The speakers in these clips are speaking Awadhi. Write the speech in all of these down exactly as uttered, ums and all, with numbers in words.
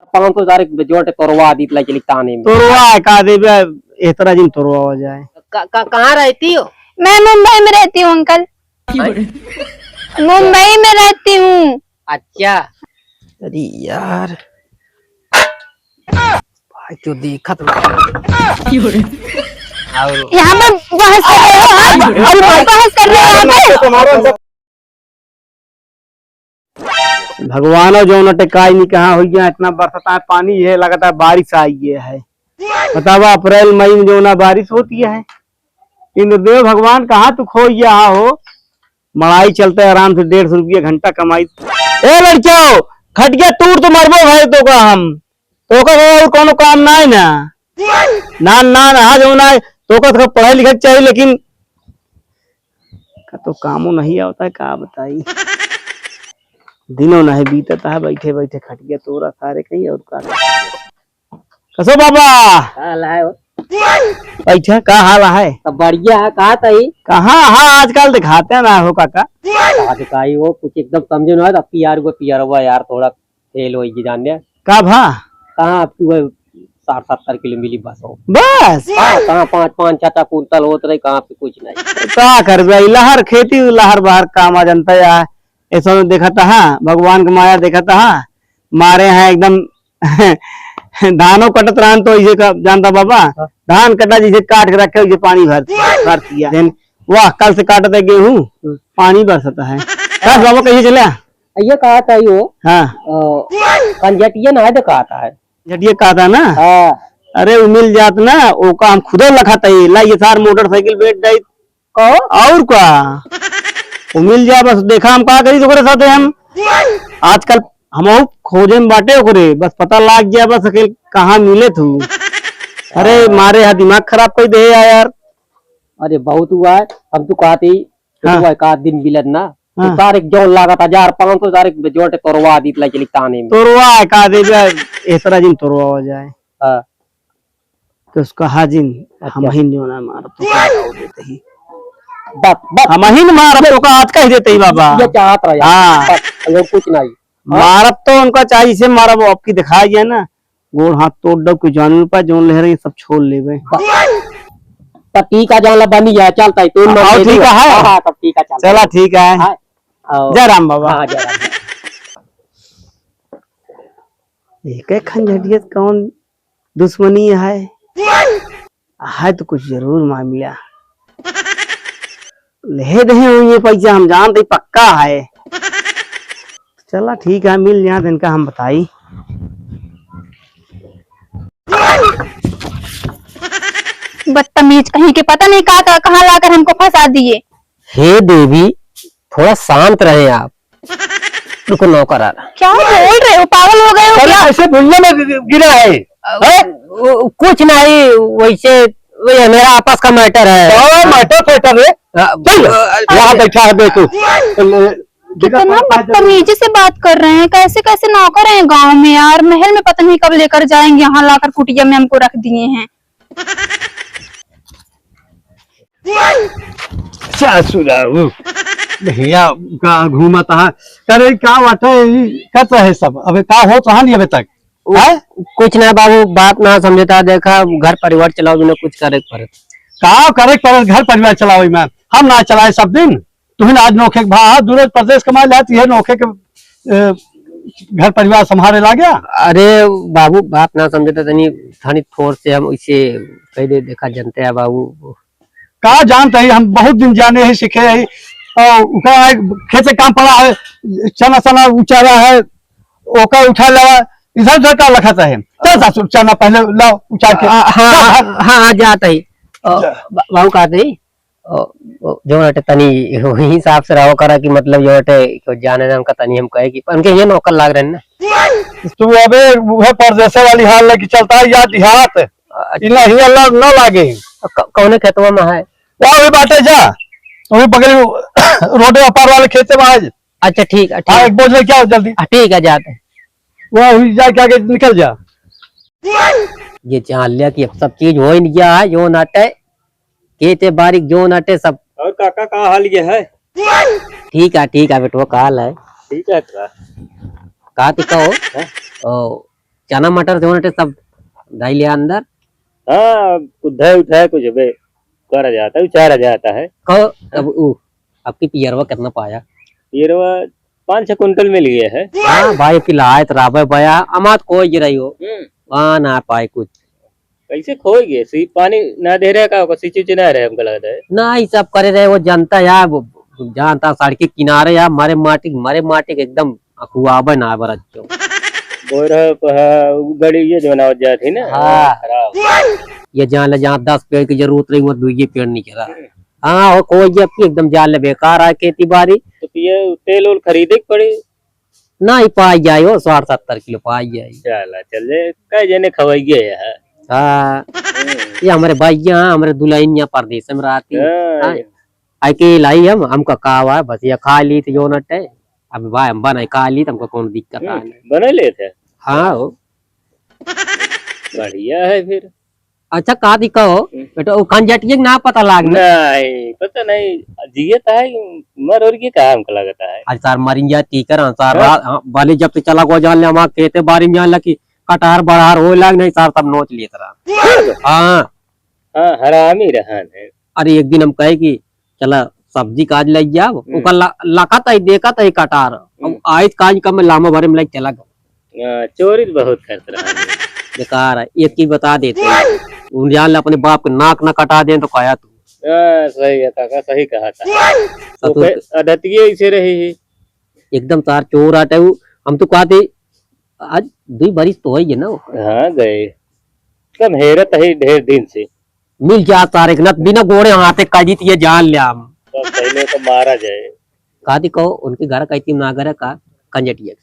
पाँच सौ हजार एक जोड़ के तोरवा दीत लाई चली ताने में। तोरवा है का देबे, एह तरह जिन तोरवा हो जाए। का, का, कहाँ रहती हो? मैं मुंबई में रहती हूँ अंकल। मुंबई में रहती हूँ। अच्छा। अरे यार, भाई क्यों देखत बा? और यहाँ पर बहस कर रहे हो आप? अरे भाई, बहस कर रहे हो यहाँ पे? भगवानो जौन अटे काई नहीं कहाँ होइया, इतना बरसता है पानी, ये लगता है बारिश आई है। बतावा, अप्रैल मई में जौना बारिश होती है, इंद्रदेव भगवान कहाँ तू खोइया हो? मड़ाई चलते आराम से डेढ़ सौ रुपया घंटा कमाई। ए लड़कियों, खटिया तूर तो मरबो भाई तो का हम। तोका का और कोनो काम नाई ना। ना, ना, ना, आज होना है, तोका तो पढ़ाई लिखाई चाहिए, लेकिन का तो कामो नहीं आवता है, का बताई। दिनों नहीं बीतता है, बैठे बैठे खटिया तोरा सारे कहीं और का। कसो बाबा? का हाल है हो? बैठा, का हाल है? सब बढ़िया है, कहा तई? कहाँ, हाँ, आजकल दिखाते ना हो काका। कहा दिखाई हो, कुछ एकदम समझे ना, अब यार वो पियरवा यार थोड़ा फेल होई जान दे। का भा? कहाँ अब तू है, साठ सत्तर किलो मिली बस हो। बस? हाँ, कहाँ पाँच, पाँच, छह, छह कुंतल होत रही, कहाँ पे कुछ नहीं। का करबे, ई लहर खेती, लहर बहर काम आ जनता या। ऐसा में देखत हा, भगवान के माया देखत हा, मारे हैं एकदम धानो कटत रहन तो इसे का, जानता बाबा, हाँ। धान कटा जिसे काट के रखे, उसे पानी भर, भर दिया। देन, वाह, कल से काटत है गेहूं, हम्म। पानी बरसत है। बस बाबा, कहिए चले? ये कहा था यो, हाँ। अ, कंजटिया ना है तो कहा था है। कंजटिया कहा था ना? हाँ। अरे, वो मिल जात ना, ओका हम खुदो लखत है, ला ये सार मोटरसाइकिल बेच जाई। कहो? और का? वो मिल जाए, बस देखा हम का करी ओकरे साथे हम। आजकल हमहू खोजे में बाटे ओकरे, बस पता लाग गया बस अकेल कहाँ मिले तू। अरे, हाँ। मारे हा दिमाग खराब कर दे यार। अरे, बहुत हुआ है, हम तो कहते ही हाँ। तो एक आध दिन मिलत ना, तो हाँ। तारीख जौन लागत हजार पाँच सौ तारीख में जोड़ के तोरवा दीत लाई चली ताने में। तोरवा है का देबे, इस तरह जिन तोरवा हो जाए। हाँ। तो उसका हाजिन, अच्छा। हम ही जो ना मारब तो का देते ही। बस, बस। हम ही न मारब तो का आज कह देते ही बाबा। ये चाहत रहा यार। हाँ। बस, और कुछ नहीं। हाँ। मारब तो उनका चाहिए से मारब, वो आपकी दिखाई है ना। गोड़ हाथ तोड़ दो, कोई जान नहीं पाए, जौन ले रही सब छोड़ लेबे। तब ठीक है, जान ला बनी है, चलता है, तू मत हाँ, दे ठीक दियो। है। हाँ, हाँ, तब ठीक है, चलता चला, है। ठीक है। हाँ, आओ। जय राम बाबा। हाँ, जय राम। एक एक खंजटियत कौन दुश्मनी है? है तो कुछ जरूर मामिला। ले दे हुई ये पैसा, हम जानते ही पक्का है। चला ठीक है, मिल जात इनका हम बताई। बदतमीज कहीं के, पता नहीं का, का, कहाँ लाकर हमको फंसा दिए। हे देवी, थोड़ा शांत रहें आप। रुको, नौकर आ रहा। क्या बोल रहे हो, पागल हो गए हो अरे, क्या? ऐसे भुइयां में गिरा है। अ, हैं? वो, कुछ नहीं, वैसे, वही मेरा आपस का matter है। क्या matter फैटर है? अ, चल, अ, वहाँ बैठा है, देखो। कितना बदतमीजी से बात कर रहे हैं, कैसे कैसे नौकर हैं गांव में यार, महल में पता नहीं कब लेकर जाएंगे, यहाँ लाकर कुटिया में हमको रख दिए हैं। ससुरा, उ भैया का घूमत हा। करे का बाटे, ई कत रहे सब? अबे का होत रहा नहीं अबे तक? उ हैं? कुछ ना बाबू, बात ना समझता, देखा घर परिवार चलाओ बिना कुछ करे के पड़त। का करे के पड़त घर परिवार चलावे में? हम ना चलाए सब दिन। तुहिन आज नोखे के भा, दूर परदेश कमाए ला, तुहे नोखे के, ए, घर परिवार संभाले ला गया। अरे बाबू, बात ना समझता, तनी, तनी थोर से हम इसे कह दे, देखा जनते हैं बाबू। का जानते ही, हम बहुत दिन जाने ही, सीखे ही। और ओकरा खेत से काम पड़ा है, चना, चना उचारा है, ओका उठा लेवा, इधर उधर का लखत है। चल सासू, चना पहले लाओ उचार के। आ, हाँ, चल, हाँ, हाँ। हाँ, हाँ, जात ही। अ, जा। बा-, बाबू कहते ही, अ, अ, जो हटे तनी वही हिसाब से रहो करा कि मतलब जो हटे, को जाने ना उनका तनी हम कहे कि उनके ये नौकर लाग रहे हैं ना। तू अबे वह परदेसे वाली हाल लेके चलता है या देहात? अच्छा। इन्ना ही अल्लाह न लागे। क-, कौने खेतवा में है? वहाँ भी बाटे जा, वही बगल में रोडे पार वाले खेते में है। अच्छा, ठीक है, ठीक हाँ, है। एक बोझ लेके आओ जल्दी। हाँ, ठीक है, जाते हैं। वहाँ हुई जाके आगे निकल जा। ये जान लिया कि अब सब चीज हो ही नहीं गया है, जो नाटे, खेते बारी जो नाटे सब। और काका का हाल ये है? ठीक है, ठीक है बेटवा, का हाल है? ठीक है का? का ती कहो? हैं? ओ, चना मटर जौन हटे सब डाल लिया अंदर। हाँ, कुछ धय उठाए कुछ बे करा जाता है, उचारा जाता है। कहो, तब उ आपकी पियरवा कितना पाया? पियरवा पाँच छह कुंटल मिल गया है। हाँ भाई, कि लायत राबे बया, अमात कोई गिराई हो। हम्म। वहाँ ना पाए कुछ। कैसे खोई गए? सी पानी ना दे रहे का? ओकर सिंची उची ना रहे, हमका लगता है। ना, ई सब करे रहे, वो जनता या, वो जनता सड़क के किनारे या, मरे माटी, मरे माटी के एकदम अखुआबे ना बरत जो। बोल रहे प-, हाँ, वो गड़ी ये जो बनावत जात ही ना, हाँ। खराब। ये जान ले, जहाँ दस पेड़ की जरूरत रही, वो दुइये पेड़ निकला। हाँ, हो, कोई ये आपकी एकदम जान ले बेकार है खेती बाड़ी। तो ये तेल उल खरीदे के पड़ी। ना, ई पाई जाए हो, साठ सत्तर किलो पाई जाए। चला, चल जाए, कई जने खवाइए है। हाँ। हम्म। ये हमरे भैया, हमरे दुल्हनिया परदेस में रहती। हाँ। हाँ। आई के लाई हम, हमका का हुआ, बस ये खा ली थी जो नटे। अब भाई हम बनाई खा ली, तो हमका कौन दिक्कत हम्म, आने? बना लेते हैं। हाँ हो। बढ़िया है फिर। अच्छा, का दी कहो, हम्म। बेटा, वो खंजटिया के ना पता लागना। नहीं, पता नहीं, जिए तो है, मर और के कहा हमको लगता है। आज सार मरिन जाए, तीकर, हाँ, सार हाँ। रात, हाँ, भले जब से चला गो जान ले, हमारे खेते बारी में जान ला कि कटहर बड़हर हो लाग, नहीं सार सब नोच लिए तरह। हाँ। हाँ, हरामी रहन है। अरे, एक दिन हम कहे कि चला सब्जी काज लग जाओ, हम्म। ओकर ला-, लकत है, देखत है कटार। अब हम्म। आइत काज कम में लामा भरे में लग चला गो। हाँ, चोरी तो बहुत करत रहा है। बेकार है, एक चीज बता देते हैं। उन जान ले अपने बाप के नाक ना कटा दें तो कहा तू। हाँ, सही है काका, सही कहा था। ससुर तो के आदतिये ऐसे रही है। एकदम तार चोर आटे हूँ। हम तो कहते आज दुई बारिश तो होई है ना। हाँ, गए। कम हेरत है ढेर दिन से। मिल जा तारे के ना, बिना गोड़े हाथे काजी तिये जान ले हम। तो पहले तो मारा जाए। कादी कहो, उनके घर कहती ना घर का कंजटिया।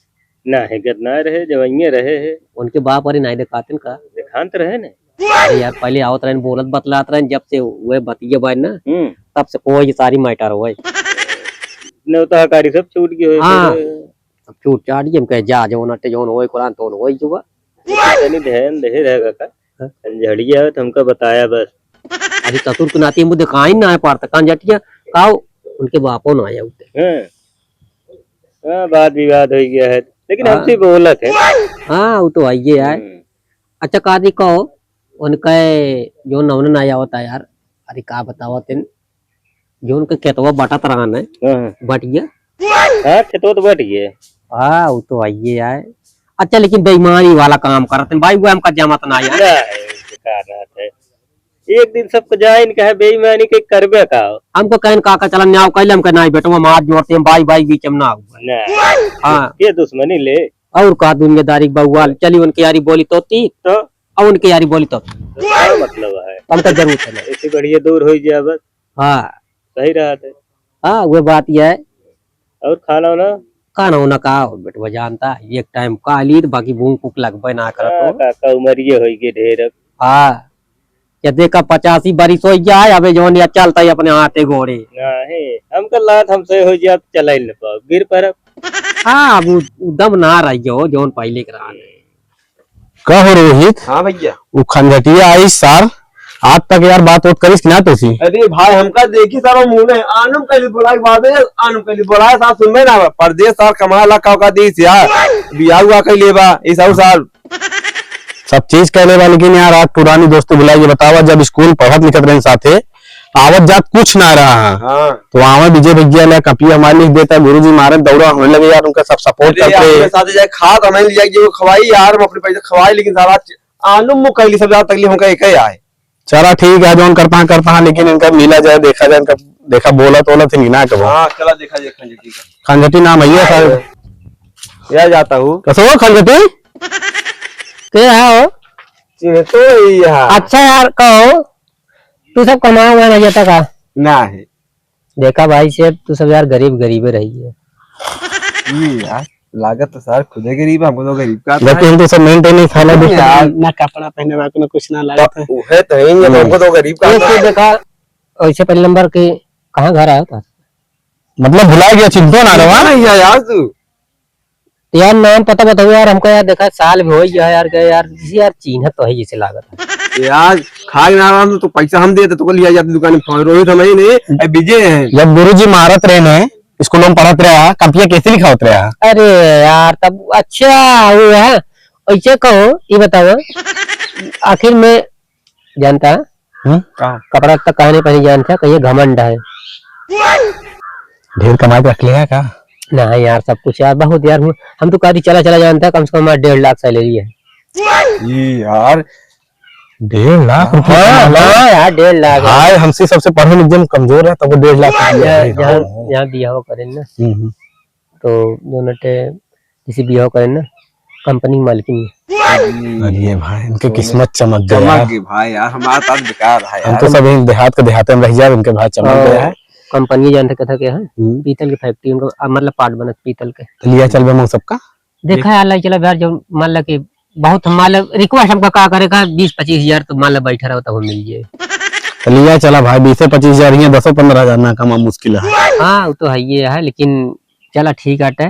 ना है, घर ना रहे, जवइये रहे है। उनके बाप अरे नहीं दिखाते का? दिखांत रहे ने। अरे यार, पहले आवत रहन, बोलत बतलात रहन, जब से वे बतिये बाय ना, हम्म। तब से कोई सारी मैटर होए। नेवता हकारी सब छूट गए होए हाँ। फिर। सब छूट चाट गए, हम कहे जा, जौन अट्टे जौन होए, कुरान तौन होए जुबा। तनी ध्यान दे रहेगा का? हाँ। झड़िया है तो हमका बताया बस। अभी ससुर के नाती मुझे दिखाई ना है पारता, कान जटिया, काओ, उनके बापो ना आया उते। हाँ। हाँ, बात विवाद हो गया है, लेकिन हाँ। हमसे बोलत है। हाँ, वो तो आइए यार। हम्म। अच्छा, का दी कहो, उनका जो नौन ना आया होता यार, अरे का बतावा तेन, जो उनके खेतवा बटत रहन है, हाँ, हाँ। बटिया। हाँ, खेतवा तो बटिया। हाँ, वो तो आइए आए। अच्छा, लेकिन बेईमानी वाला काम करत हैं भाई, वो हमका जमत ना आया। नहीं, बेकार रहत है। एक दिन सबको जाए इनका है बेईमानी के करबे का। हमको कहन काका चला न्याव कैले, हमका नहीं बेटवा, हम हाथ जोड़ते हैं, भाई भाई बीच में ना हुआ। नहीं। हाँ। ये दुश्मनी ले। और का दुनियादारी बउआ, चली उनके यारी बोली तोती। तो? और उनके यारी बोली तोती। तो का मतलब है? हमका जरूरत है ना। ऐसे बढ़िया दूर हो जाए बस। हाँ। सही रहत है। हाँ, वो बात ये है। और खाना वाना? खाना वाना का हो, बेटवा जानता है, एक टाइम खा ली तो बाकी भूख उख लगबे ना करत हाँ, हो। काका उमरिये होई गए ढेर। हाँ, ये देखा पचासी बरिस हो जाए, अबे जौन या चलता है अपने हाथे गोड़े। नहीं, हमका लात हमसे हो जाए, चला ही न पाओ, गिर पड़ब। हाँ, अब उ, उ दम ना रह गयो, जौन पहले के रहा। का हो रोहित? हाँ भैया। उ खंजटिया आई सार, आज तक यार बात होत करिस कि ना तोसी? अरे भाई, हमका देखी सारा मुंह में आनुम कली बोला के बात है, आनुम कली बोला है, सार सुनबे ना, परदेस सार कमाला का औकात देस यार, बियाह हुआ कई लेबा, ई सब सार। सब चीज कह लेबा, लेकिन यार आज पुरानी दोस्ती भुलाई। ये बतावा, जब स्कूल पढ़त लिखत रहे साथे, आवत जात कुछ ना रहा। हाँ। तो आवे विजय भैया ले कपिया हमारे लिख देता, गुरुजी मारत दौड़ा होने लगे यार, उनका सब सपोर्ट अरे करते यार, रहे। अपने साथ जाए खात हमें ले जाए, जो खवाई यार, हम अपने पैसे खवाई, लेकिन साला आनुम मुँह कहली सब ज्यादा तकलीफ हमका एक ही आए। चला ठीक है, जौन करता है, करता है, लेकिन इनका मिला जाए, देखा जाए, इनका देखा बोला तो बोला थे ना कबो। हाँ, चला देखा जाए खंजटी का। खंजटी नाम है ये साहब। या जाता हूँ। कसो हो खंजटी? के है हो? चिन्ह तो ही है। अच्छा यार, कहो, तू सब कमावा हुआ ना जाता का? ना है। देखा भाई से, तू सब यार गरीब गरीबे रही है। ये यार, लागत तो सार खुदे गरीब है, हमको तो गरीब का लेकिन हम तो सब मेंटेन नहीं खाना नहीं भी यार। ना कपड़ा पहने बा, ना कुछ ना लागत है। उहे तो है, ये तो हम्म। हमको तो गरीब का एक तो देखा, ऐसे पहले नंबर के कहाँ घर आया था? मतलब भुला गया, चिंतो ना रहा। नहीं है यार तू। तो यार नाम पता बताओ यार, हमको यार देखा साल भी हो गया यार, गए यार, किसी यार चिन्ह तो है जैसे लागत है। यार खाए ना रहा तो पैसा हम देते तो को लिया जाते दुकान में, रोहित हम ही नहीं, ए विजय है। जब गुरुजी मारत रहे ने, स्कूलों में पढ़त रहा, कॉपियाँ कैसे लिखावत रहा? अरे यार, तब अच्छा हुआ है, ऐसे कहो, ये बताओ, आखिर में जानता है? हम्म? का? कपड़ा तक काहे नहीं पहनी जानता, कहिए घमंड है। ढेर कमा के रख लिया का? नहीं यार, सब कुछ यार, बहुत यार, हम, हम तो कहा चला, चला जानता है, कम से कम हमारा डेढ़ लाख salary है। ये यार, डेढ़ लाख रुपया हाँ, कमा लिया? हाँ यार, डेढ़ लाख है। भाई, हमसे सबसे पढ़े लिखे में कमजोर है, तब वो डेढ़ लाख रुपया यहाँ, ले रहा है। यहाँ, यहाँ बियाह करें ना, हम्म, हम्म। तो दोनों टे किसी बियाह करें ना, कंपनी मालकिन है। अरे भाई, इनके किस्मत चमक गया चमक यार। गई भाई यार, हमारा तो आज बेकार है हम यार। तो सब यहीं देहात के देहाते में रह जाए, इनके भाई चमक हाँ, गया है। कंपनी जानते कथा क्या है? हम्म। पीतल की factory, उनको, आ, मतलब part बनत पीतल के। तो लिया चल बे मऊ सबका? देखा है, अल्लाह चला यार, जो मान ला कि बहुत हम मान ला request हमका का करे का, बीस पच्चीस हजार तो मान ला बैठा रहो तब हम मिल जाए। तो लिया चला भाई, बीसे पच्चीस हजार, ये दसो पन्द्रह हजार ना कमा मुश्किल है। हाँ, वो तो है ये है, लेकिन चला ठीक आटे।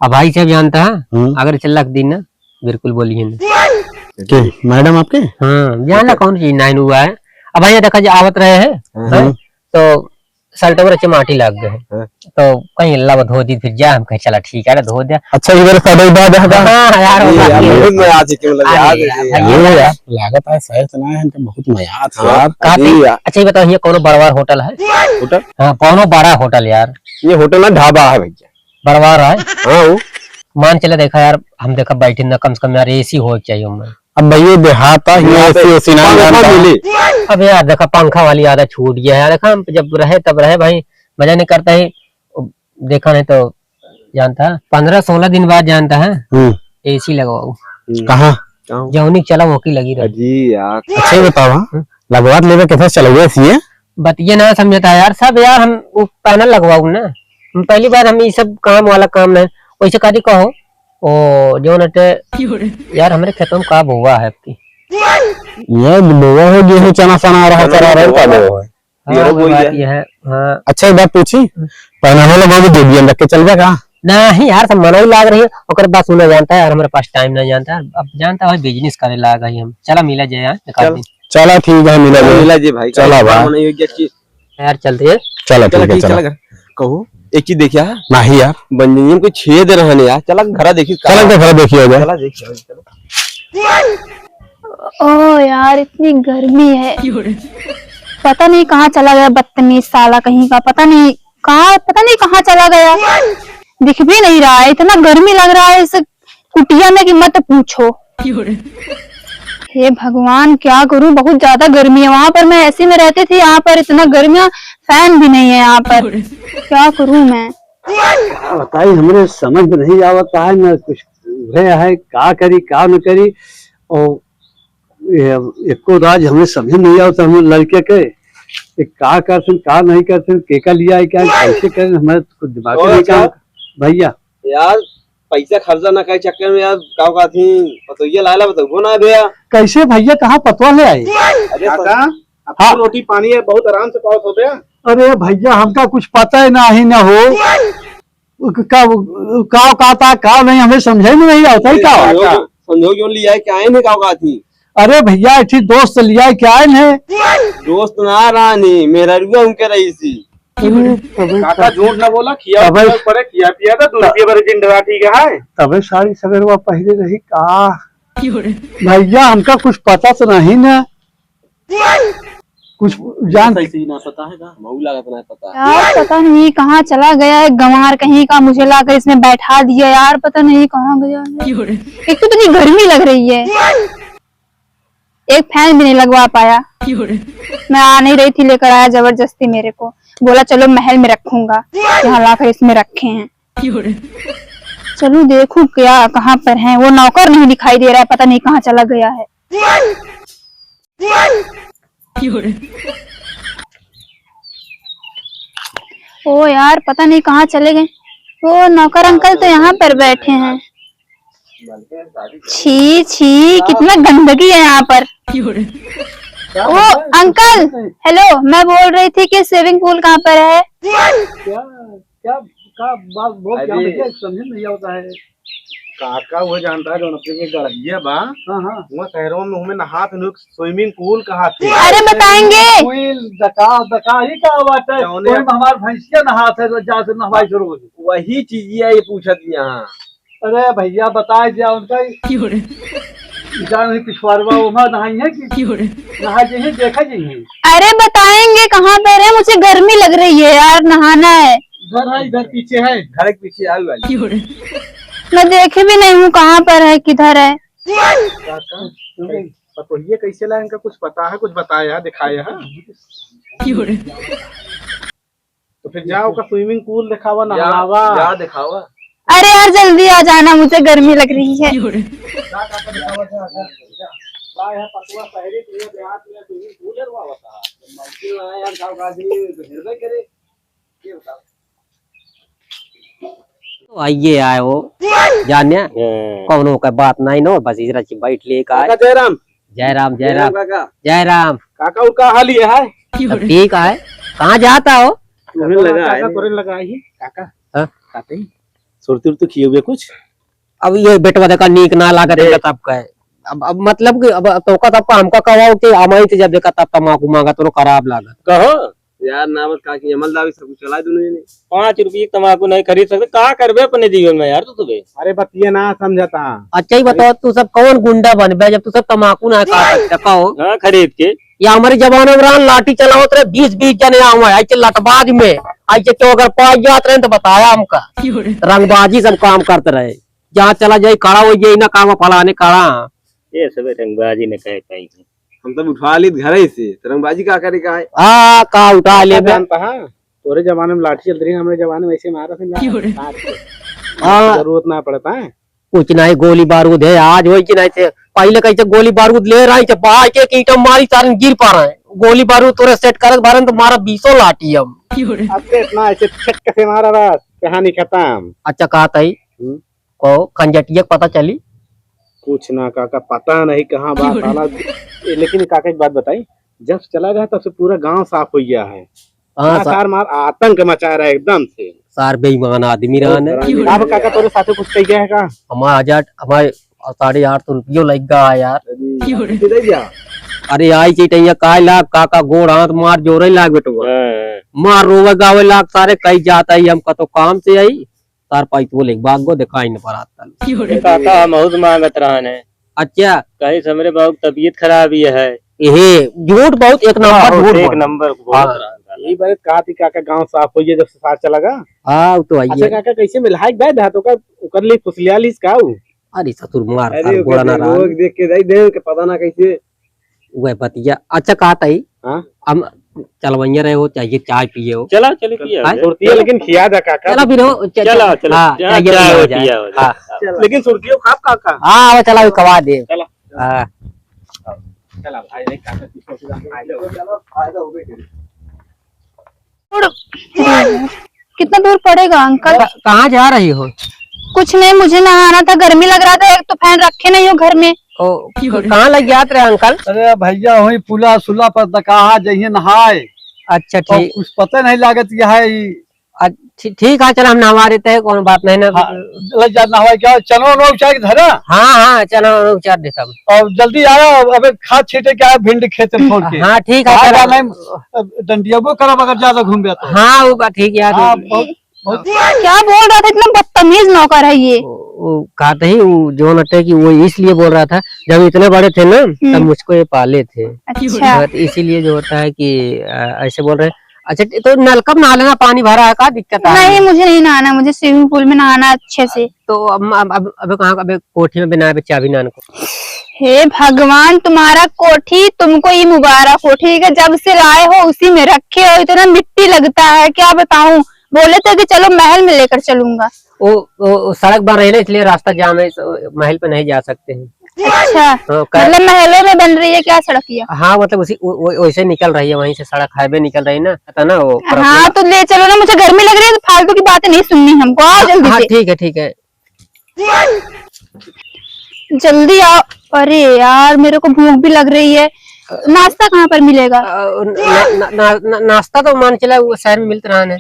अब भाई साहब जानता है, हम्म। अगर चल लाख दिन ना, बिल्कुल बोलिए ना। के, मैडम आपके? हाँ, जान ला कौन चीज नाइन हुआ है। अब भैया देखा जे आवत रहे हैं, हाँ। हैं? हम्म। तो शर्ट पर अच्छे माटी लाग गए हैं। हाँ। तो कहीं अल्लाह वो धो दी, फिर जा, हम कहे चला ठीक है, धो दिया। अच्छा, इधर शर्ट उतार दे, हटा। हाँ, यार, वो अरे बात यार, ये बहुत मजा आ चुकी, मतलब, अरे यार, यार, ये भैया। यार, लागत है, सही सुना है, इनका बहुत मजा आ था हाँ, यार। कहाँ अरे पे? यार। अच्छा, ये बताओ, ये कौनो बड़वार होटल है? होटल? हाँ, कौनो बड़ा होटल यार। ये होटल ना, ढाबा है भैया। बड़वार है? हाँ, वो। मान चला देखा यार, हम देखा बैठे ना, कम से कम यार AC हो चाहिए हमें। अब भैया देहात है, यहाँ यहाँ पे AC वेसी ना पंखा जानता। मिले। अब यार देखा पंखा वाली आदत छूट गया है। देखा हम जब रहे तब रहे भाई, मजा नहीं करता है। देखा नहीं तो जानता है, पन्द्रह सोलह दिन बाद जानता है, हम्म। AC लगवाओ। हम्म। कहाँ? कहाँ? जौनी चला वो की लगी रही। अजी यार। अच्छा, ये बताओ, हाँ? हम्म। लगवा लेवे, कैसे चलवे AC है? बतिये ना समझता यार, सब यार, हम वो panel लगवाऊ ना, हम पहली बार, हम ये सब काम वाला काम नहीं। वैसे कदी कहो, ओ, जौन अटे, यार, हमरे खेतों में का बोआ है आपकी? ये बोआ हो, गेहूं, चना, सना, अरहर, चना चरा, अरहर का बोआ है। बोआ है? हाँ, ये वो बोआ बात है। ये है, हाँ। अच्छा, एक बात पूछी, हम्म। Panel वाला बाबू दे दिया, रख के चल गया का? नहीं यार, सब मनई लाग रही है, ओकर बात सुना जानता है यार, हमारे पास time नहीं जानता है, अब जानता है business करे लाग रही हम। चला मिला जाए यार, एक आध चल। दिन। चला ठीक है, मिला चला जाए। मिला जाए भाई, चला भाई। मनई हो गया कि यार, चलते हैं। चला, चला, ठीक है, ठीक, चला। चला घर। कहू, एक चीज देखिया है? नहीं यार। बंजनियम को छेद रहने यार। चला घर देखी का। चला तो घर देखियो जाए। चला देखियो, चला। ओ यार, इतनी गर्मी है। पता नहीं कहाँ चला गया बदतमीज साला कहीं का। पता नहीं कहाँ, पता नहीं कहाँ चला गया। दिख भी नहीं रहा है। इतना गर्मी लग रहा है इस कुटिया में कि मत पूछो। हे भगवान, क्या करूं, बहुत ज्यादा गर्मी है। वहां पर मैं AC में रहती थी, यहाँ पर इतना गर्मियां, fan भी नहीं है यहाँ पर। क्या करूं मैं? का बताई, हमरे समझ में नहीं आवत है, न कुछ है, है, का करी, का न करी। और ये एको राज हमरे समझ में नहीं आवत, हम लड़के के, ये का करथन, का नहीं करथन, केका लिया है, क्या, कैसे करें, हमारे कुछ दिमाग में नहीं काम। भैया, यार, पैसा खर्चा ना करे चक्कर में यार, का कहत ही, पतोहिया लाला बतउबो ना भैया। कैसे भैया, कहाँ पतोह ले आई? अरे काका, अब हाँ। तो रोटी पानी है, बहुत आराम से पावत हो भैया। अरे भैया, हमका कुछ पता ही ना ही ना हो। का, का, का था, का नहीं, हमें समझे में नहीं आता है, का? समझो, समझो क्यों लिया है, क्या है नहीं, का कहत ही? अरे भैया, एक ठे दोस्त लिया है, क्या है नहीं? दोस्त ना रानी, मेहररुआ उनके रही सी। अरे, तबे काका, झूठ ना बोला, खिया तबे पिया पड़े, खिया पिया था, दूध पिया बड़े दिन डरा, ठीक है? तबे साड़ी सवेरवा पहले रही का? भैया, हमका कुछ पता तो नहीं ना। कुछ जान सही सही ना पता है का? मऊ लागत ना पता। यार, पता नहीं कहाँ चला गया है गंवार कहीं का, मुझे लाकर इसमें बैठा दिया यार, पता नहीं कहाँ गया है। एक तो इतनी गर्मी लग रही है। एक fan भी नहीं लगवा पाया। मैं आ नहीं रही थी, लेकर आया जबरदस्ती मेरे को, बोला चलो महल में रखूंगा, यहाँ लाकर इसमें रखे हैं। चलो देखूं क्या, कहाँ पर है वो नौकर, नहीं दिखाई दे रहा है, पता नहीं कहाँ चला गया है। ओ यार, पता नहीं कहाँ चले गए। ओ नौकर अंकल तो यहाँ पर बैठे हैं। छी छी, कितना गंदगी है यहाँ पर। ओ अंकल, hello, मैं बोल रही थी कि swimming pool कहाँ पर है? क्या, क्या, का बात बोल, क्या अरे। भैया, समझ में नहीं आता है। काका वो जानता है, जौन अपने के गड़हिया बा। हाँ, हाँ। वहाँ शहरों में हमें नहात लोग swimming pool कहा थे। अरे बताएंगे। Pool दका, दका ही का बात है। जौने वही में हमार भैंसिया नहात है, जा से नहवाई से रोज। वही चीजिया ये पूछत यहाँ। अरे भैया, बताए दिया उनका ही। क्यों रे? जान ही पिछवारवा ओमा नहाई है कि क्यों रे? नहा जइहे, देखा जइहे। अरे बताएंगे कहाँ पे रहे, मुझे गर्मी लग रही है यार, नहाना है। घर है, इधर पीछे है। घर के पीछे आलू वाली। क्यों रे? मैं देखे भी नहीं हूँ कहाँ पर है, किधर है। काका, पतोहिए कैसे लाए, इनका कुछ पता है, कुछ बताया, दिखाया है? क्यों रे? तो फिर जाओ का swimming pool दिखावा, या, नहलावा। या दिखावा। अरे यार, जल्दी आ जाना, मुझे गर्मी लग रही है। जा, जा, जा, दिखावा, जा, जा, जा। का है पतवा शहरी के लिए देहात में swimming pool है, वहाँ बता। मुश्किल ना है यार, गाँव का आदमी तो हेरबे करे। ये बताओ। तो आइए आए हो, जाने, हाँ। कौनो का बात नहीं नो, बस इधर से बैठ ले का। काका जयराम। जय राम, जय जय राम राम। काका। जय राम। काका, वो का हाल ये है? सब ठीक है। कहाँ जाता हो? तोरे लगा काका, है। तोरे लगा ही। काका, हाँ? काका ही। सुरती उरती खिए हुए कुछ? अब ये बेटवा देखा नीक ना लागत देख। है तब का है। अब, अब मतलब कि अब तोका तब का हमका कहवाओ कि हमारी तो जब देखा तब तमाकू मांगा तो खराब लागत। कहो यार, नावत का कि अमल दावी सब कुछ चला दोनों जने। पाँच रुपये की तमाकू नहीं खरीद सकते, का करबे अपने जीवन में यार तू सुबह? अरे बतिया ना समझता। अच्छा ही बताओ, तू सब कौन गुंडा बनबे जब तू सब तमाकू ना खा सकते? कहो। हाँ, खरीद के। या हमारे जमाने में रहन, लाठी चलावत रहे, बीस बीस जने आवे, ऐसे लटबाज में, ऐसे तो अगर पास जात रहे तो बताया हमका। रंगबाजी सब काम करते रहे, जहाँ चला जाए खड़ा हो जाए ना, काम फलाने खड़ा। ये सब रंगबाजी ने कहे पाई। हम तब उठवा ली घर ही से, तो रंगबाजी का करे का है? हाँ, का उठा ले बे? जानता है, तोरे जमाने में लाठी चलत रही, हमरे जमाने में ऐसे मारा थे ना। क्यों रे? हाँ। जरूरत ना पड़ता है। कुछ नहीं, गोली बारूद है, आज होई कि नहीं थे। पहले कैसे गोली बारूद ले रहा है, जब बाहर के ईंटा मारी, सारे गिर पा रहे हैं। गोली बारूद तोरे सेट करत बारन तो मारा बीसों लाठी हम। क्यों रे? अब तो इतना ऐसे छटक से मारा बस, कहानी खत्म। अच्छा, कहा था ही? हम्म। को खंजटिया के पता चली? कुछ ना काका, पता नहीं कहाँ बा साला। ए, लेकिन काका एक बात बताई, जब से चला गया तब से पूरा गांव साफ हो गया है। हाँ, हाँ, सार। सार मार आतंक मचा रहा है एकदम से। सार बेईमान आदमी रहन है। अब काका तोरे साथे कुछ कह गया है का? हमारा हजार, हमारे साढ़े आठ सौ रुपयो लग गया है यार। अरे, कितने दे दिया? अरे आई चीटैया काय लाग काका, गोड़ हाथ मार जोरे लाग बेटवा। हाँ। मार रोवे गावे लाग सारे, कही जाता ही हमका तो काम से आई। तार पाई तो बोले, "बाग गो दिखाई न पड़ाता।" ये काका, हम बहुत मांगत रहन है। अच्छा। कहीं से हमरे बाबू की तबीयत खराब ही है। एहे, झूठ बहुत, एक नंबर हाँ, झूठ एक बोल। नंबर बहुत हाँ। रहन है। ये बात कहा थी काका, गांव साफ होइए जब से सार चला गा। हाँ, वो तो आइए। अच्छा काका, कैसे मिला है बैद हाथ ओकर, ओकर लिए फुसलिया लीस का ऊ? अरे ससुर मार, अरे सार ओकर गोड़ा ना रहा। देख के जाई, देख के पता ना कैसे वह बतिया। अच्छा, कहा ताई, हाँ? हम चलवइया रहे हो, चाहिए चाय पिए हो। चला, चले पिया हो हाँ? जाए। सुरतिया लेकिन खिया दा काका। चला फिर हो, च-, चला, च-, चला। हाँ, चाय, चाहिए चाय पिया हो हो जाए। पिया हो जाए। हाँ। चला। लेकिन सुरतियों खाब काका। हाँ, वो चला, वो कवा दे। चला। हाँ। चला भाई, देख काका, किसको सुना? फायदा हो गया। कितना दूर पड़ेगा अंकल? क-, कहाँ जा रही हो? कुछ नहीं, मुझे नहाना था, गर्मी लग रहा था, एक तो फैन रखे नहीं हो घर में। ओ, क-, कहाँ लग जात रहे अंकल? अरे भैया, वही पुला सुला पर दकाहा जइहे नहाए। अच्छा, और ठीक। कुछ पता नहीं लागत यह है ई। अ, ठी-, ठीक है, चल हम नहवा देते हैं, कौन बात नहीं ना। हाँ, लग जा नहवाए क्या? चना उना उचार के धरा? हाँ, हाँ, चना उना उचार देता हूँ। और जल्दी आया, अबे खाद छीटे के आया भिंडी खेत में छोड़ के। हाँ, ठीक है, आ चला। जा, मैं, अ, डंडियाबो करब अगर ज्यादा घूमबे तो। हाँ, वो बात ठीक है यार। हाँ, बहुत, बहुत। क्या बोल रहा था, इतना बदतमीज नौकर है ये। वो, वो कहते ही, वो जो नटे कि वो इसलिए बोल रहा था, जब इतने बड़े थे ना, तब हम्म। मुझको ये पाले थे। अच्छा। हाँ, तो इसीलिए जो होता है कि, अ, ऐसे बोल रहे हैं। अच्छा, तो नलका में नहा लेना, पानी भरा है, का दिक्कत आ रही नहीं, है? मुझे नहीं नहाना, मुझे swimming pool में नहाना अच्छे से। तो अब, अब, अब, अब कहाँ, अब कोठी में बिना चाबी नान को। हे भगवान, तुम्हारा कोठी, तुमको ही मुबारक हो, ठीक है? जब से लाए हो, उसी में रखे हो, इतना मिट्टी लगता है, क्या बताऊं? बोले थे कि चलो महल में लेकर चलूंगा। वो, वो, वो सड़क बन रही है ना, इसलिए रास्ता जाम है, तो महल पे नहीं जा सकते हैं। अच्छा, हाँ, कै- मतलब महलों में बन रही है क्या सड़किया? हाँ, मतलब उसी, वो, वो, वैसे निकल रही है, वहीं से सड़क highway निकल रही है ना, पता ना वो हाँ, तो ले चलो ना, मुझे गर्मी लग रही है, तो फालतू की बातें नहीं सुननी हमको, आओ हाँ, जल्दी हाँ, से। ठीक है, ठीक है। जल्दी आओ। अरे यार, मेरे को भूख भी लग रही है, नाश्ता कहाँ पर मिलेगा? अ, न-, न-, न-, न-, नाश्ता तो मान चला वो शहर में मिलत रहा है।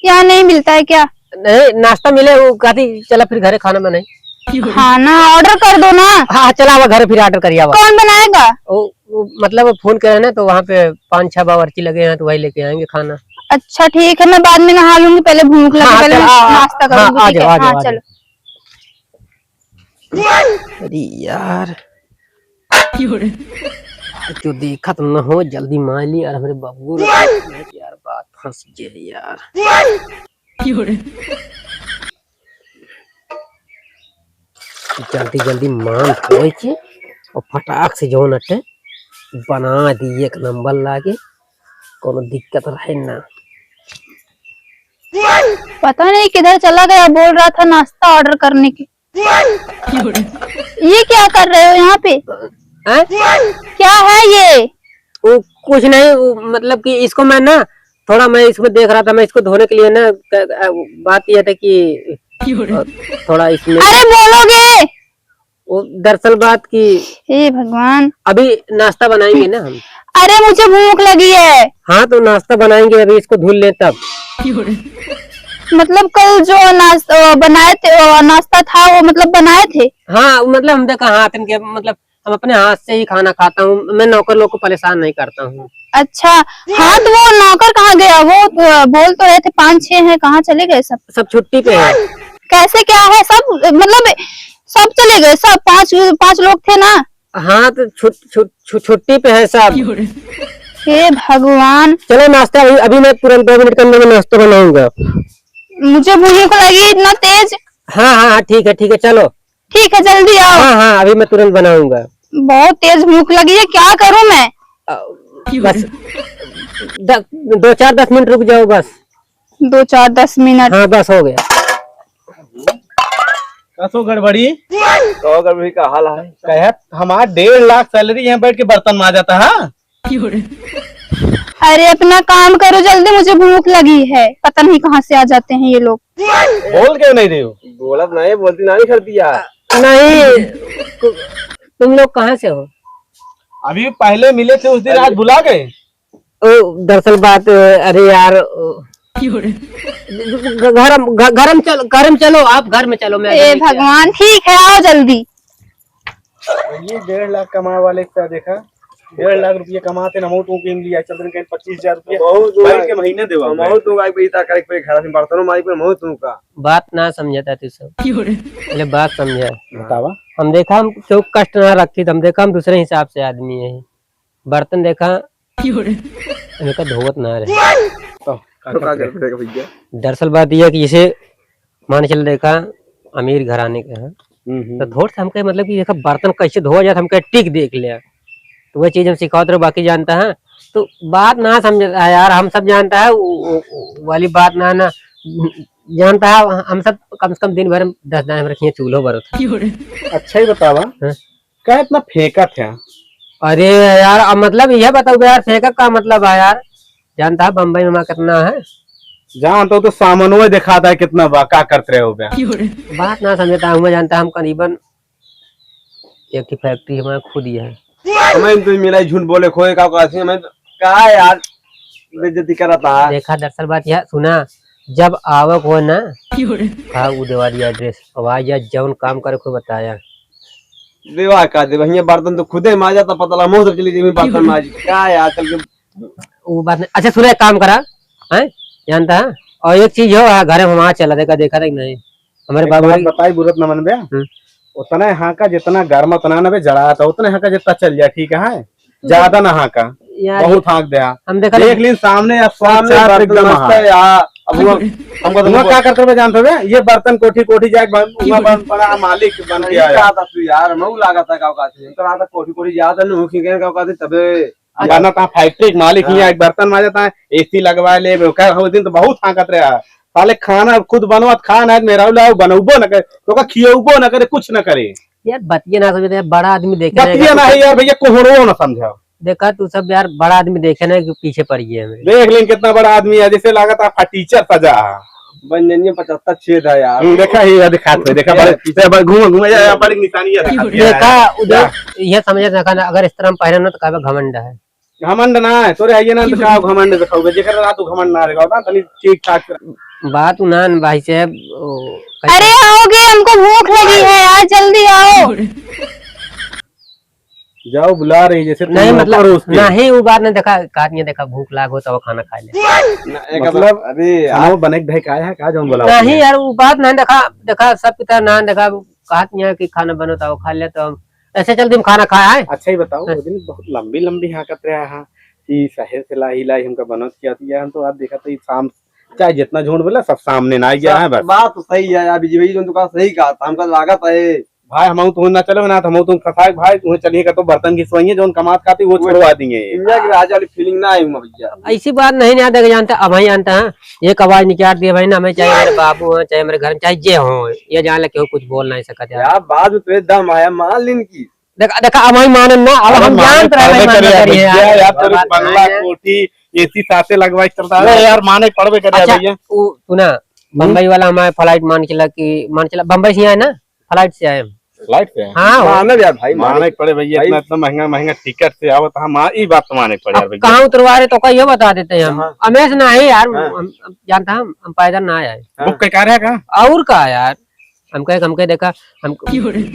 यहाँ नहीं मिलता है क्या? नहीं, नाश्ता मिले, वो कहती, "चला फिर घरे खाना बनाई।" खाना order कर दो ना। हाँ, चला, अब घरे फिर order करिया। कौन बनाएगा? वो, वो, मतलब, phone करे ना, तो वहाँ पे पाँच छह बावर्ची लगे हैं, तो वही लेके आएंगे खाना। अच्छा, ठीक है, मैं बाद में नहा लूंगी, पहले भूख लगे, हाँ, पहले चला, मैं आ, नाश्ता हाँ, करूंगी, आ ठीक जाओ, है? आ जाओ, हाँ, आ जाओ। चलो। अरे यार, जो देखत न हो, जल्दी मार ली यार, हमरे बबुआ रे। यार, बात फंस गया यार। जल्दी जल्दी मान धोए के और फटाक से जौन अटे बना दिए, एक नंबर लागे, कोनो दिक्कत रहे ना। पता नहीं किधर चला गया, बोल रहा था नाश्ता ऑर्डर करने के। ये क्या कर रहे हो यहाँ पे? हैं? क्या है ये? वो कुछ नहीं, वो मतलब कि इसको मैं ना, थोड़ा मैं इसको देख रहा था, मैं इसको धोने के लिए ना, क-, अ, बात यह था कि, अ, थोड़ा इसमें अरे बोलोगे? वो दरअसल बात कि हे भगवान। अभी नाश्ता बनाएंगे ना हम। अरे मुझे भूख लगी है। हाँ, तो नाश्ता बनाएंगे, अभी इसको धुल लें तब। मतलब कल जो नाश्ता, अ, बनाए थे, अ, नाश्ता था वो मतलब बनाए थे? हाँ, मतलब हम देखा हाथ इनके, मतलब हम अपने हाथ से ही खाना खाता हूँ, मैं नौकर लोग को परेशान नहीं करता हूँ। अच्छा, हाँ, तो वो नौकर कहाँ गया? वो, अ, बोल तो रहे थे पाँच छह हैं, कहाँ चले गए सब? सब छुट्टी पे हैं। कैसे क्या है सब? मतलब सब चले गए सब? पाँच, पाँच लोग थे ना। हाँ, तो छु-, छु-, छु-, छुट्टी पे है सब। हे भगवान। चलो नाश्ता, अभी, अभी मैं तुरंत दो मिनट के अंदर में नाश्ता बनाऊंगा। मुझे भूख लगी इतना तेज। हाँ, हाँ, हाँ, ठीक है, ठीक है, चलो। ठीक है, जल्दी आओ। हाँ, हाँ, अभी मैं तुरंत बनाऊंगा। बहुत तेज भूख लगी है, क्या करूँ मैं? अ, बस द-, दो चार दस मिनट रुक जाओ बस। दो चार दस मिनट। हाँ, बस हो गया। कसो गड़बड़ी? तो गड़बड़ी का हाल है? कहे, हमार डेढ़ लाख सैलरी यहाँ बैठ के बर्तन माजत है। अरे अपना काम करो जल्दी, मुझे भूख लगी है। पता नहीं कहाँ से आ जाते हैं ये लोग। बोल क्यों नहीं रहे हो? बोलत नहीं, बोलती ना नहीं करती यार। नहीं, तु-, तुम लोग कहाँ से हो? अभी पहले मिले थे उस दिन, आज भुला गए? ओ, दरअसल बात, अरे यार, ओ, घ-, घर में, घ-, घर में चलो, घर में चलो, आप घर में चलो, मैं ए भगवान, ठीक है, आओ जल्दी। ये डेढ़ लाख कमाए वाले का देखा, डेढ़ लाख रुपये कमाते ना, हम तो उनके लिए चल रहे हैं पच्चीस हजार रुपये बहुत दूर बैठ के महीने देवा हम। बहुत दूर आए, इतना करे पे घर से बर्तनों मारी पे बहुत दूर का। बात ना समझता तू सब। पहले बात समझा। बतावा। हम देखा, हम क्यों कष्ट ना रखी, हम देखा, हम दूसरे हिसाब से आदमी है। बर्तन देखा, इनका धोवत ना रहे। तो का तो का करते? करते भैया? दरअसल बात यह है कि जैसे मान चल देखा, अमीर घराने के हैं, हम्म, हम्म। तो थोड़ा सा हमके मतलब कि देखा बर्तन कैसे धोआ जाता, हमके टिक देख लिया, तो वह चीज हम सिखावत रहे, बाकी जानता है तो बात ना समझता है यार, हम सब जानता है वो, वो, वो वाली बात ना, ना जानता है, हम सब कम से कम दिन भर में दस दाएं हम रखिए चूल्हो बरत है। अच्छा ही बतावा, हाँ? का इतना फेंकत है? अरे यार, अब मतलब यह बताओ यार, फेंकत का मतलब है यार? जानता है बम्बई में वहाँ कितना है? जानता हो तो सामानो दिखाता है कितना बा, का करते रहे हो बे? बात ना समझता हूँ मैं, जानता हम करीबन एक ही फैक्ट्री हमारा खुद ही है। हमें तो मिला ही झूठ बोले खोए का कहते हैं, हमें तो का यार बेइज्जती करता है। देखा दरअसल बात यह सुना, जब आवक हो ना, कहा उ देवा दिया एड्रेस, अब आ जा, जौन काम करे को बताया। देवा का दे भैया, बर्तन तो खुदे माजा, तो पता लगा मुंह से चली जेबी बर्तन माजी। का है आजकल के? वो बात नहीं। अच्छा सुनो, एक काम करा, हैं, जानता है? और एक चीज हो, हाँ, घर में हमारा चला देखा, देखा देख नहीं, हमारे एक बाबू बात की बताई, बुरत न मनबे। हम्म। उतना यहाँ का जितना गर्म उतना न बे जड़ा था, उतना यहाँ का जितना चल जाए, ठीक है? ज्यादा ना हाँका, यार, बहुत हाँक दे। हम देखा देख लीन सामने, अब सामने चार बर्तन एकदम मस्त हाँ। है यार। अब वो हमको तो हुआ वो क्या करते हुए जानते हुए, ये बर्तन कोठी कोठी जाए बन-, हुआ बन-, बड़ा मालिक बन के नहीं आया। कहा था तू यार, मैं लागत है का कहते हैं, तो आता कोठी कोठी जाता नहीं हूँ, क्योंकि का कहते तबे। अब बना था फैक्ट्री के मालिक ही हाँ। एक बर्तन माजता है, एसी लगवा ले, वो क्या, वो दिन तो बहुत हाँकत रहा। साले खाना खुद बनवा, खाना है, मेरा लाओ, बनउबो न करे, तो का खियउबो न करे, कुछ न करे। यार, बतिया ना समझे, बड़ा आदमी देखे ना, बतिया ना है यार, भैया, कोहरो ना समझाओ। देखा, तू सब यार, बड़ा आदमी देखे ना कि पीछे पड़ गया है। देख लें, कितना बड़ा आदमी है, जैसे लागत है फटीचर सजा है। बंजनिया पचहत्तर छेद है यार। हम्म, देखा, ये दिखात है, देखा, यार, बड़े, पीछे बड़े घूम, घूम, यार, बड़ी निशानी है, दिखात है देखा, यार। उधर, यार। ये समझे, देखा ना, अगर इस तरह हम पहने ना, तो कहबे घमंड है। घमंड ना है, तोरे आइए ना, तो का घमंड दिखाओगे? जेकर रात को घमंड ना दिखाओ ना, तनी ठीक ठाक से। बात ना न भाई साहब, ओ, कैसे? अरे आओगे, हमको भूख लगी है यार, जल्दी आओ। जाओ, बुला रही, जैसे तुम नहीं, नौकर मतलब, हो उसके। नहीं, वो बात नहीं देखा, का नहीं देखा, भूख लाग हो तो खाना खा ले। ना, एक मतलब, अरे यार। खाना बने के ढकाया है, का जौन बोला नहीं आपने? यार, वो बात नहीं देखा, देखा, सब पिता ना देखा, कहत यहाँ कि खाना बनत आओ, खा ले तो हम ऐसे चल दिन खाना खाए आए। अच्छा ही बताओ, हाँ। वो दिन बहुत लंबी लंबी हाँकत रहा है कि शहर से लाई लाई हमका बनत किया, तो यार हम तो आज देखा तो ये शाम चाहे जितना झूठ बोला सब सामने ना आ गया है बस। बात तो सही है यार, विजय भाई जो तुमका सही कहा था, हमका लागत है। भाई हम तुम ना चलो ना, हम तुम फंसाए भाई, तुम्हें चलिए का तो बर्तन घिसवाइए, जो कमात खाते वो वो छुड़वा देंगे। इंडिया के राजा वाली फीलिंग ना आई हूँ भैया। ऐसी बात नहीं ना देख जानते, अब वही जानते हैं, एक आवाज निकाल दिए भाई ना, हमें चाहे मेरे बाबू हो, चाहे मेरे घर में, चाहे जे हो, ये जान ले केहू कुछ बोल नहीं सकत यार। यार, बात में तो ये दम आया, मान लीन की। देखा, देखा, अब वही मानन ना, अब अरे हम माने जानत रहे, पड़बे भाई, करे मानत यार, रहे भैया, यार। यार, तोरे बात बंगला, माने। कोठी, एसी साथे लगवाए चलता है। अरे यार, माने पड़बे करे यार अच्छा, भैया। उ, सुना, हम्म। बम्बई वाला हमारे फ्लाइट मान के चला कि, मान चला, बम्बई से आए ना, फ्लाइट से आए हम। फ्लाइट से आए? हाँ, हो। माने यार भाई, माने माने। पड़े भैया, भाई। इतना, इतना महंगा, महंगा टिकट से आवत हम, आ, ई बात तो माने पड़े यार अब भैया। कहाँ उतरवा रहे तो का ये बता देते हैं हम। हाँ। अमेश ना है यार, हाँ। हम, हम जानता हम, हम पैदल ना आए। हाँ। बुक के कार है का? और का यार? हम कहे, हम कहे देखा, हम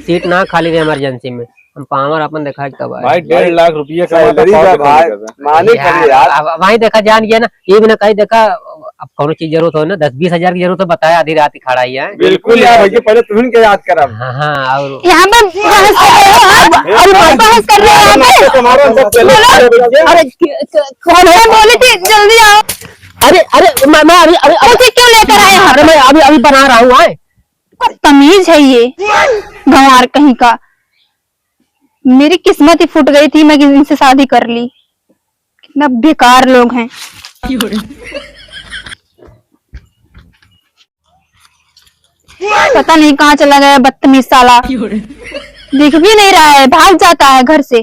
सीट ना खाली रहे इमरजेंसी में, हम पावर अपन देखा के तब आए। भाई, डेढ़ लाख रुपया कमाता, सैलरी पावर का देखा भाई, नहीं करता। माने यार, खड़े यार। अब, अब वहीं देखा जान गया ना, ये भी ना कहीं देखा, अब कौनो चीज जरूरत हो ना, दस बीस हजार की जरूरत हो, बताया आधी रात ही खड़ा ही है। बिल्कुल यार, भैया, पहले तुम इनके याद करा। हाँ, हाँ, और यहाँ पे बहस कर रहे हो आप? अरे, अरे, बहस कर रहे हो यहाँ पे? तुम्हारा सब चले। बोलो। अरे, क-, क-, कौन है? मैं बोली थी, जल्दी आओ। अरे, अरे, मैं, मैं अभी, अभी, अभी उसे क्यों लेकर आए यहाँ अरे, पे? मैं अभी, अभी बना रहा हूँ, आए। बदतमीज है ये, गंवार कहीं का। मेरी किस्मत ही फूट गई थी, मैं इनसे शादी कर ली। कितना बेकार लोग हैं। पता नहीं कहाँ चला गया बदतमीज साला, दिख भी नहीं रहा है, भाग जाता है घर से।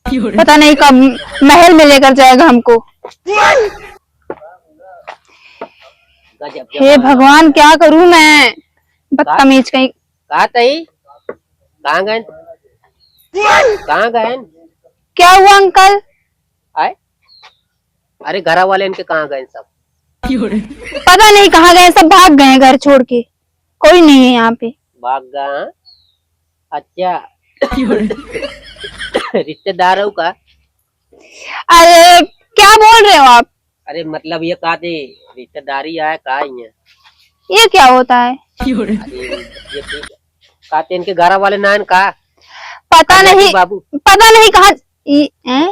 पता नहीं कब महल में लेकर जाएगा हमको। गजब हे जमाना। भगवान, क्या करूं मैं, बदतमीज कहीं। का तई? कहाँ गए? कहाँ गए? क्या हुआ अंकल? आए? अरे, घरा वाले इनके कहाँ गए सब? पता नहीं कहाँ गए, सब भाग गए हैं घर छोड़ के, कोई नहीं है यहाँ पे। भाग गए, हाँ? अच्छा। रिश्तेदार हो का? अरे, क्या बोल रहे हो आप? अरे, मतलब ये कहा थे, रिश्तेदारी आए का ही है? ये क्या होता है? अरे, ये ठीक है। कहा थे इनके घर वाले ना आन का? पता नहीं, बाबू। पता नहीं कहाँ, ई, हैं?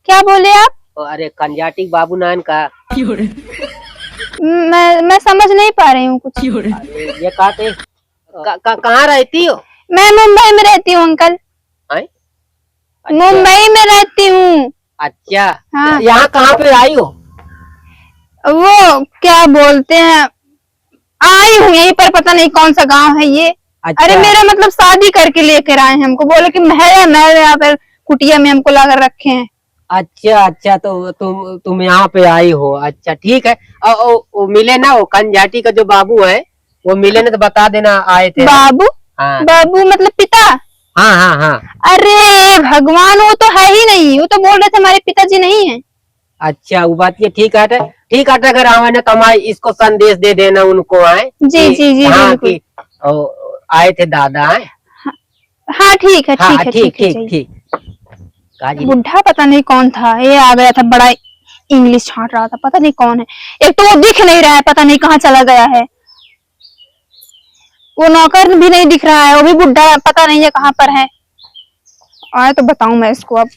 क्या बोले आप? ओ, अरे, कंजाटी बाबू नान का? मैं, मैं समझ नहीं पा रही हूँ कुछ। अरे, ये कहा थे, का, का, कहाँ रहती हो? मैं मुंबई में रहती हूँ, अंकल। आए? अच्छा। मुंबई में रहती हूँ। अच्छा। हाँ। यहाँ कहाँ पे आई हो? वो क्या बोलते हैं, आई हूँ यहीं पर, पता नहीं कौन सा गांव है ये। अच्छा। अरे, मेरा मतलब शादी करके लेकर आए हैं हमको, बोले कि महल है, महल यहाँ पर कुटिया में हमको लाकर रखे हैं। अच्छा, अच्छा, तो तुम, तुम यहाँ पे आई हो, अच्छा, ठीक है। और, और, वो मिले ना, वो कंजाटी का जो बाबू है, वो मिले ना, तो बता देना आए थे। बाबू? हाँ। बाबू मतलब पिता? हाँ, हाँ, हाँ। अरे भगवान, वो तो है ही नहीं, वो तो बोल रहे थे हमारे पिताजी नहीं है। अच्छा, वो बात ये ठीक है, ठीक है, अगर आवे ना तो हमारे इसको संदेश दे देना उनको, आए जी, कि, जी, जी, हाँ, बिल्कुल। कि, ओ, आए थे दादा, आए। हाँ, हाँ, ठीक है, हाँ, ठीक है, ठीक, ठीक है, ठीक, चाहिए। ठीक। का जी? बुढ़ा पता नहीं कौन था, ये आ गया था, बड़ा इंग्लिश छांट रहा था, पता नहीं कौन है। एक तो वो दिख नहीं रहा है, पता नहीं कहाँ चला गया है। वो नौकर भी नहीं दिख रहा है, वो भी बुढ़ा है, पता नहीं है कहाँ पर है। आए तो बताऊं मैं इसको अब।